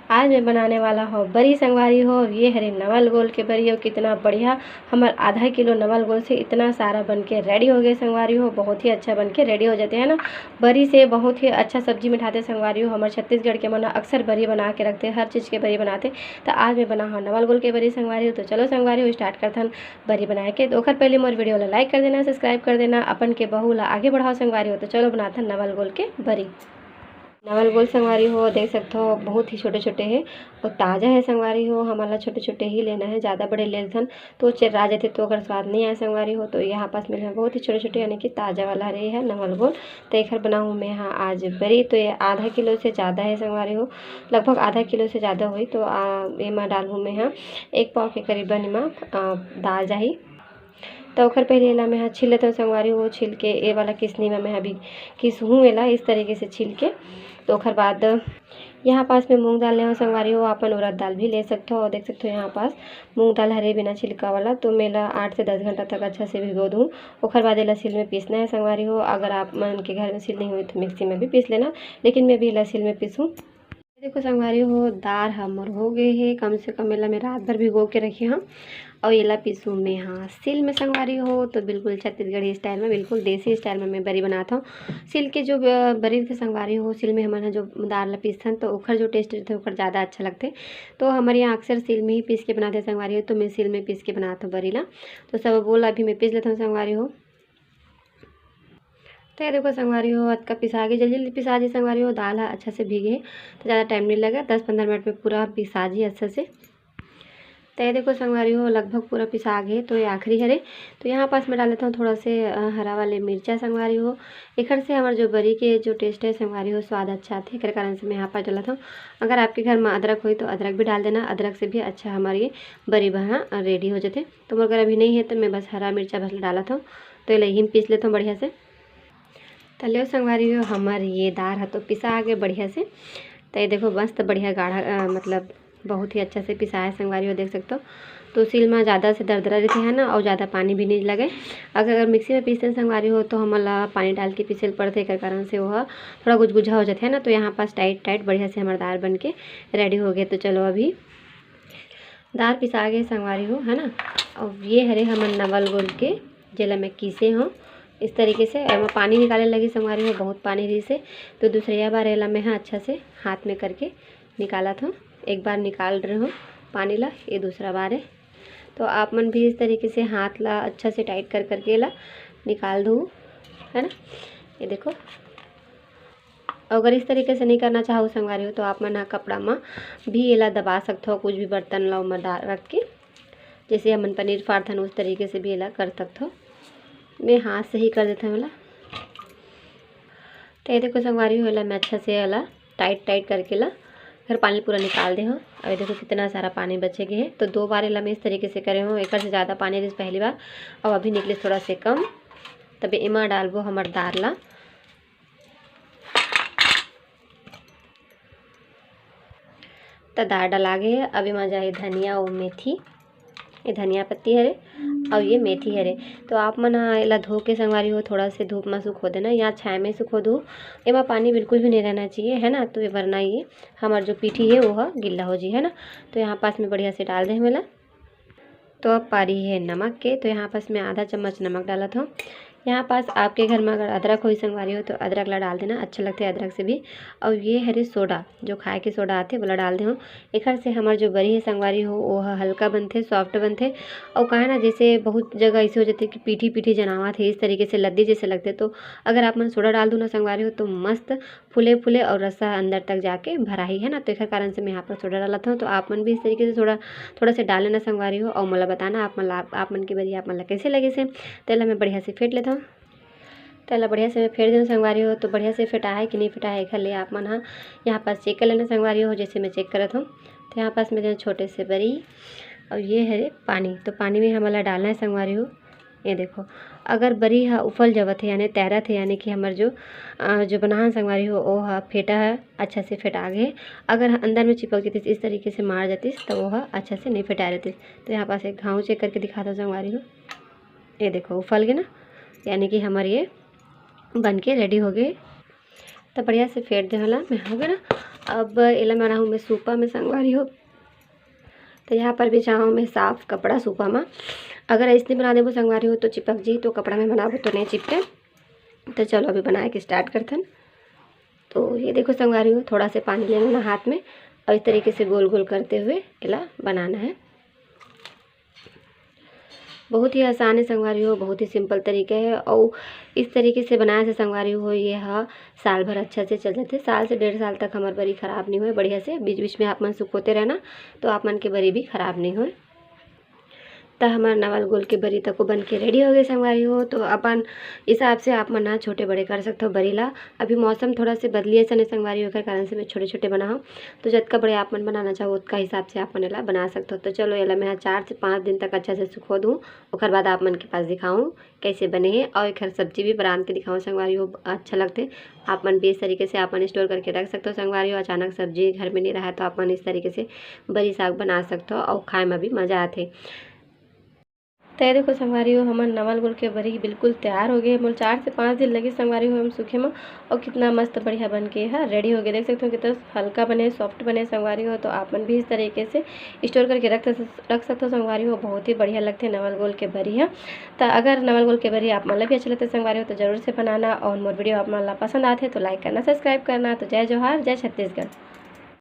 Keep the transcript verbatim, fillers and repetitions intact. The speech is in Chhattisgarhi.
आज मैं बनाने वाला हूँ बरी संगवारी हो। ये हरे नवल गोल के बरी हो। कितना बढ़िया, हमर आधा किलो नवल गोल से इतना सारा बन के रेडी हो गए संगवारी हो। बहुत ही अच्छा बन के रेडी हो जाते हैं ना। बरी से बहुत ही अच्छा सब्जी मिठाते संगवारी हो। हमर छत्तीसगढ़ के मन अक्सर बरी बना के रखते, हर चीज़ के बरी बनाते। तो आज मैं बना हूँ नवल गोल के बरी संगवारी हो। तो चलो संगवारी हो, स्टार्ट करथन बरी बनाए के। तो ओखर पहले मोर वीडियो ला लाइक कर देना, सब्सक्राइब कर देना, अपन के बहू ला आगे बढ़ाओ संगवारी हो। तो चलो बनाथन नवल गोल के बरी। नवल गोल संगवारी हो, देख सकते हो बहुत ही छोटे छोटे है और ताज़ा है संगवारी हो। हमन ला छोटे छोटे ही लेना है, ज़्यादा बड़े ले लेथन तो चिर्रा जाथे, तो ओकर स्वाद नहीं आए संगवारी हो। तो यहाँ पास मिले हैं बहुत ही छोटे छोटे, यानी कि ताज़ा वाला हरे है नवल गोल। तो एखर बनाहूँ मैं हाँ आज बरी। तो ये आधा किलो से ज़्यादा है संगवारी हो, लगभग आधा किलो से ज़्यादा होही। तो आ, एमा डालहूँ मैं हाँ एक पाव के करीबन एमा आ, दाल जाही। तो ओखर पहले एला मैं हा छील लेथव संगवारी हो। छील के ए वाला किसनी में मैं हा अभी किसहूँ एला इस तरीके से छील के। तो ओखर बाद यहाँ पास में मूंग दाल ले हव संगवारी हो, अपन उड़द दाल भी ले सकथो। और देख सकथो यहाँ पास मूंग दाल हरे बिना छिलका वाला, तो मैं एला आठ से दस घंटा तक अच्छा से भिगो दूँ। ओखर बाद एला सिल में पीसना है संगवारी हो। अगर आप मन के घर में सिल नहीं होई तो मिक्सी में भी पीस लेना, लेकिन मैं अभी एला सिल में पीसूँ। देखो संगवारी हो, दार ह मोर हो गए हे। कम से कम एला मैं रात भर भिगो के रखे हव। और एला पीसू मैं हाँ सिल में संगवारी हो, तो बिल्कुल छत्तीसगढ़ी स्टाइल में, बिल्कुल देसी स्टाइल में मैं बरी बनात हव। सिल के जो ब-, बरी के संगवारी हो, सिल में हमन ह जो दार ला पीसथन तो ओखर जो टेस्ट रहथे ओखर ज़्यादा अच्छा लगथे। तो हमर यहाँ अक्सर सिल में ही पीस के बनाथे संगवारी हो, तो मैं सिल में पीस के बनात हव बरी ला। तो सब बोला अभी मैं पीस लेथव संगवारी हो। तो ये देखो संगवारी हो, अतका पिसा गे, जल्दी जल्दी पिसा जी संगवारी हो। दाल ह अच्छा से भीगे हे, तो ज़्यादा टाइम नहीं लगे, दस पंद्रह मिनट में पूरा पिसा जी अच्छा से। तो ये देखो संगवारी हो, लगभग पूरा पिसा गे, तो ये आखिरी हरे। तो यहाँ पास मैं डाल देता हूँ थोड़ा से अ, हरा वाले मिर्चा संगवारी हो। एखर से हमार जो बरी के जो टेस्ट है संगवारी हो, स्वाद अच्छा आथे, एकर कारण से मैं यहाँ पास डालत हूँ। अगर आपके घर में अदरक होई तो अदरक भी डाल देना, अदरक से भी अच्छा हमार ये बरी बहना रेडी हो जाथे। तो मोर घर अभी नहीं है तो मैं बस हरा मिर्चा बस डालत हूँ। तो ये लही में पीस लेता हूँ बढ़िया से। तो ले संगवारी हो, हमार ये दार ह तो पिसा आगे बढ़िया से। तो ये देखो मस्त बढ़िया गाढ़ा अ, मतलब बहुत ही अच्छा से पिसाए संगवारी हो, देख सकते हो। तो सिल में ज़्यादा से दरदरा रहते हैं ना, और ज़्यादा पानी भी नहीं लगे। अगर अगर मिक्सी में पीसते संगवारी हो तो हमन ला पानी डाल के पीसे ल पड़थे, एकर कारण से वो थोड़ा गुजगुजा हो जाते हैं ना। तो यहाँ पास टाइट टाइट बढ़िया से हमार दार बन के रेडी हो गए। तो चलो अभी दार पिसा गए संगवारी हो, है ना। और ये हरे हमन नवल गोल के, जेला मैं कीसे हूँ इस तरीके से। एमा पानी निकाले लगी संगवारी हो, बहुत पानी रही से। तो दूसरिया बार एला मैं हा अच्छा से हाथ में करके निकालत हूँ। एक बार निकाल रहे हूँ पानी ला, ये दूसरा बार है। तो आप मन भी इस तरीके से हाथ ला अच्छा से टाइट कर करके एला निकाल दो, है ना। ये देखो, अगर इस तरीके से नहीं करना चाहो संगवारी हो तो आप मन ह कपड़ा में भी एला दबा सकथो, कुछ भी बर्तन ला ओमा डाल रख के, जैसे हमन पनीर फाड़थन उस तरीके से भी एला कर सकथो। मैं हाथ से ही कर देथन एला। तो ये देखो संगवारी हो, एला मैं अच्छा से एला टाइट टाइट करके ला फिर पानी पूरा निकाल दे हूँ। अब ये देखो कितना सारा पानी बचे गए है। तो दो बार एला मैं इस तरीके से करे हूँ, एक से ज़्यादा पानी रही पहली बार, अब अभी निकले थोड़ा से कम। तबे एमा डालबो हमर दार ला। त दार डला गे हे। अब एमा जाही धनिया अउ मेथी। ये धनिया पत्ती हरे अउ ये मेथी हरे। तो आप मन ह एला धो के संगवारी हो, थोड़ा से धूप म सुखो देना या छाया में सुखो दो। एमा पानी बिल्कुल भी नहीं रहना चाहिए, है ना। तो ये वरना ये हमर जो पीठी है वो ह गिल्ला हो जी, है ना। तो यहाँ पास में बढ़िया से डाल दे हमें ला। तो अब पारी है नमक के, तो यहाँ पास मैं आधा चम्मच नमक डालत हूँ। यहाँ पास आपके घर में अगर अदरक होई संगवारी हो तो अदरक ला डाल देना, अच्छा लगथे अदरक से भी। और ये हरे सोडा, जो खाए के सोडा आथे, वोला डाल दे हूँ। एखर से हमर जो बरी है संगवारी हो, वो ह हल्का बनथे, सॉफ्ट बनथे। और काहे ना, जैसे बहुत जगह ऐसे हो जाथे कि पीठी पीठी जनावत है, इस तरीके से लद्दी जैसे लगथे। तो अगर आप मन सोडा डाल दो ना संगवारी हो, तो मस्त फूले फूले और रस्सा अंदर तक जाके भराही, है ना। तो एखर कारण से मैं यहाँ पर सोडा डालत हूँ। तो आप मन भी इस तरीके से सोडा थोड़ा से डाल लेना संगवारी हो, और मोला बताना आप मन ला, आप मन के बरी आप मन ला कैसे लगे से। तेला मैं बढ़िया से फेंट लेता हूँ। तेला बढ़िया से मैं फेंट देहूँ संगवारी हो। तो बढ़िया से फेंटा है कि नहीं फेंटा है, एखर ले आप मन ह यहाँ पास चेक कर लेना संगवारी हो, जैसे मैं चेक करत हूँ। तो यहाँ पास मैं जो छोटे से बरी और ये हरे पानी, तो पानी में हमन ला डालना है संगवारी हो। ये देखो, अगर बरी ह उफल जावत है, यानी तैरत है, यानी कि हमर जो अ, जो बनाहन संगवारी हो, वो ह फेंटा है, अच्छा से फेंटा गे। अगर अंदर में चिपक जातिस, इस तरीके से मार जातिस, तो वो ह अच्छा से नहीं फेंटा रहतिस। तो यहाँ पास एक घाव चेक करके दिखाता हूँ संगवारी हो। ये देखो, उफल गे ना, यानी कि हमर ये बन के रेडी हो गए। तो बढ़िया से फेंट दे होला मैं, हो गया ना। अब एला बनाहूँ मैं सूपा में संगवारी हो। तो यहाँ पर बिछाहूँ मैं साफ कपड़ा सूपा में। अगर ऐसने बना देबो संगवारी हो तो चिपक जी, तो कपड़ा में बनाबो तो नहीं चिपके। तो चलो अभी बनाए के स्टार्ट करथन। तो ये देखो संगवारी हो, थोड़ा से पानी लेना ना हाथ में और इस तरीके से गोल गोल करते हुए एला बनाना है। बहुत ही आसान है संगवारी हो, बहुत ही सिंपल तरीका है। और इस तरीके से बनाए से संगवारी हो, ये ह साल भर अच्छा से चल जाथे। साल से डेढ़ साल तक हमर बरी खराब नहीं होए, बढ़िया से बीच बीच में आप मन सुखोते रहना, तो आप मन के बरी भी खराब नहीं होए। त हमर नवल गोल के बरी तको बन के रेडी हो गए संगवारी हो। तो अपन हिसाब से आप मन ह छोटे बड़े कर सकथो बरी ला। अभी मौसम थोड़ा से बदलिए सने संगवारी हो, ओकर कारण से मैं छोटे छोटे बनाहूँ। तो जतका बड़े आप मन बनाना चाहो, ओतका हिसाब से आप मन एला बना सकथो। तो चलो, एला मैं ह चार से पाँच दिन तक अच्छा से सुखो दूँ, ओकर बाद आप मन के पास दिखाऊँ कैसे बने हे। और एकर सब्जी भी बना के दिखाऊँ संगवारी हो, अच्छा लगथे। आप मन भी इस तरीके से आप मन स्टोर करके रख सकथो संगवारी हो। अचानक सब्जी घर में नहीं रहा तो आप मन इस तरीके से बरी साग बना सकथो और खाए में भी मज़ा आथे। तो ये देखो संगवारी हो, हमर नवल गोल के बरी बिल्कुल तैयार हो गए। मोर चार से पाँच दिन लगे संगवारी हो हम सूखे में, और कितना मस्त बढ़िया बन के ह रेडी हो गए। देख सकते हो कितना हल्का बने, सॉफ्ट बने संगवारी हो। तो आप मन भी इस तरीके से स्टोर करके रख सक-, रख सकते हो संगवारी हो, बहुत ही बढ़िया लगथे नवल गोल के बरी ह। तो अगर नवल गोल के बरी आप मन ला भी अच्छा लगथे संगवारी हो तो जरूर से बनाना, और मोर वीडियो आप मन ला पसंद आथे तो लाइक करना, सब्सक्राइब करना। तो जय जोहार, जय छत्तीसगढ़।